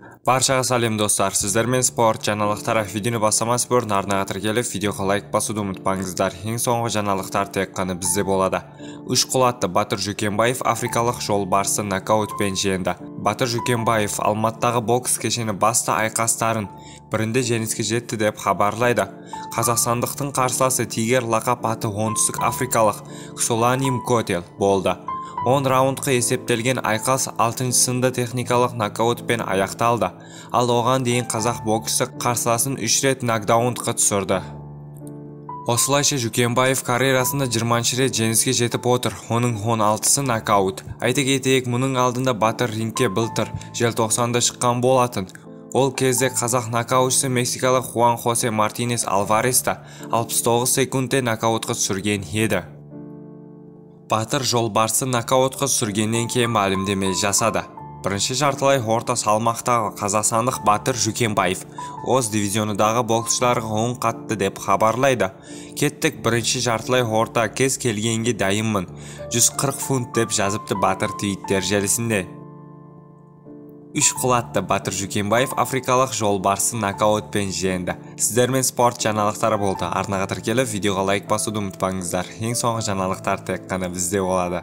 Баршаға сәлем, достар! Сіздермен спорт жаңалықтары. Видеоны бастамас бұрын арнаға тіркеліп, видеоға лайк басуды ұмытпаңыздар. Ең соңғы жаңалықтар тек қана бізде болады. Үш құлатты Батыр Жүкембаев африкалық жолбарысты нокаутпен жеңді. Батыр Жүкембаев Алматыдағы бокс кешені басты айқастарын бірінде жеңіске жетті деп хабарлайды. Қазақстандықтың қарсыласы Тигер лақап аты оңтүстік африкалық Ксолани Мкотел болды. 10 раундқа есептелген айқас 6-сында техникалық нокаутпен аяқталды. Ал оған дейін қазақ боксшысы қарсыласын 3 рет нокдаунға түсірді. Осылайша Жүкембаев карьерасында 20 рет жеңіске жетіп отыр, оның 16-сы нокаут. Айта кетейік, мұның алдында Батыр рингке былтыр желтоқсанда шыққан болатын. Ол кезде қазақ нокаутшысы мексикалық Хуан Хосе Мартинес Альваресті 69 секундте нокаутқа түсірген еді. Батыр жолбарысты нокаутқа түсіргеннен кейін мәлімдеме жасады. Бірінші жартылай орта салмақтағы қазақстандық Батыр Жүкембаев өз дивизионындағы боксшыларға оң қатты деп хабарлайды. Кеттік, бірінші жартылай орта, кез келгенге дайынмын. 140 фунт, деп жазыпты Батыр твиттер желісінде. Үш құлатты Батыр Жүкембаев африкалық жолбарысты нокаутпен жеңді. Сіздермен спорт жаңалықтары болды. Арнаға тіркеліп, видеоға лайк басуды ұмытпаңыздар. Ең соңғы жаңалықтар тек қана бізде болады.